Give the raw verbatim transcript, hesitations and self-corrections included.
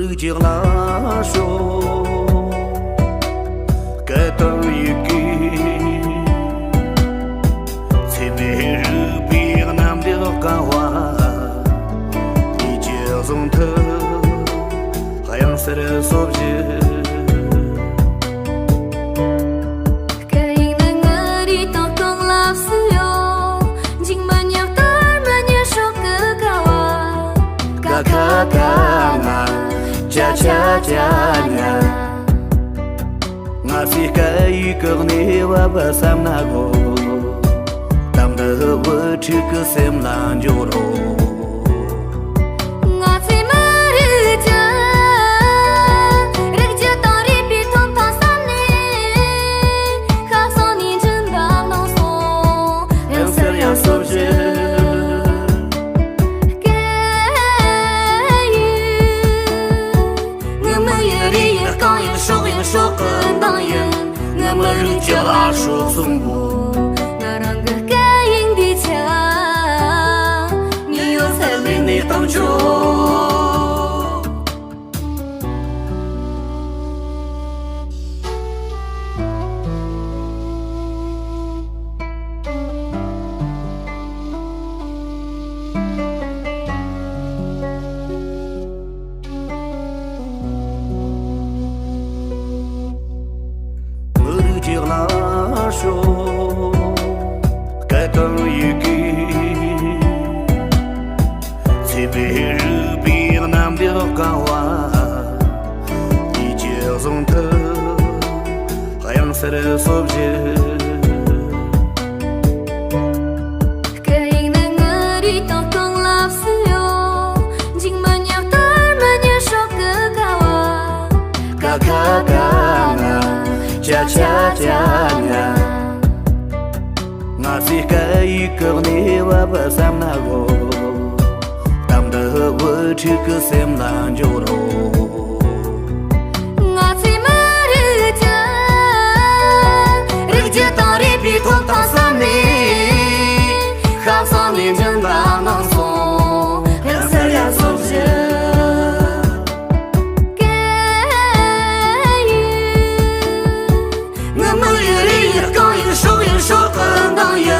ལུག་ཅིག་ལ་ཤོག་སྐད་དང་ཡི་གེ་ཚེ་མེད་རིག་པའི་རྣམ་འདེགས་དཀའ་བ། ཡིད་ཀྱི་ཟུང་དུ་གཡང་སར་གསོབ་བཞིན། སྐད་ཡིག་ནི་ངའི་རུས་དང་རྐང་ལག་སུ་ཡོད། འཇིག་མི་ཉག་དར་མི་ཉག་སྲོག་གི་ཀ་བ། ཀ་ཁ་ག་ང་ཅ་ཆ་ཅ་ཉ། ང་ཚོའི་སྐད་ཡིག་གི་གནས་བབ་བསམ་ན་དགོས། གཏམ་འདི་བུ་ཕྲུག་གི་སེམས་ལ་འཇོག་རོགས། ང་ཚོའི་མི་རིགས་ཀྱི་རིག་རྒྱུ་དང་རིག་པའི་ཐོབ་ཐང་བསམ་ནས། ཁ་གསང་ནས་འཇིགས་པ་གནང་སོང་། ཡང་སེར་ཡང་སོབ་བཞིན། སྐད་ཡིག་ངའི་མི་ཡི་རུས་ཡིན། རྐང་ཡིན། སྲོག་ཡིན། སྲོག་གི་མདངས་ཡིན། ངའི་མི་རིགས་ཀྱི་ལ་སྲོག་གསུམ་པོ། ང་རང་གི་སྐད་ཡིག་འདི་ཆ་ནས་ཡོད་ཚད་ལས་ནས་བཏང་ཆོག་མི་རིགས་ཅིག་ལ་ཤོག་སྐད་དང་ཡི་གེ་ཚེ་མེད་རིག་པའི་རྣམ་འདེགས་དཀའ་བ། ཡིད་ཀྱི་ཟུང་དུ་གཡང་སར་གསོབ་བཞིན། སྐད་ཡིག་ནི་ངའི་རུས་དང་རྐང་ལག་སུ་ཡོད། འཇིག་མི་ཉག་དར་མི་ཉག་སྲོག་གི་ཀ་བ། ཀ་ཁ་ག་ང་ཅ་ཆ་ཅ་ཉ། ང་ཚོའི་སྐད་ཡིག་གི་གནས་བབ་བསམ་ན་དགོས། གཏམ་འདི་བུ་ཕྲུག་གི་སེམས་ལ་འཇོག་རོགས། ང་ཚོའི་མི་རིགས་ཀྱི་རིག་རྒྱུ་དང་རིག་པའི་ཐོབ་ཐང་བསམ་ནས། ཁ་གསང་ནས་འཇིགས་པ་གནང་སོང་། ཡང་སེར་ཡང་སོབ་བཞིན། སྐད་ཡིག་ངའི་མི་ཡི་རུས་ཡིན། རྐང་ཡིན། སྲོག་ཡིན། སྲོག་གི་མདངས་ཡིན།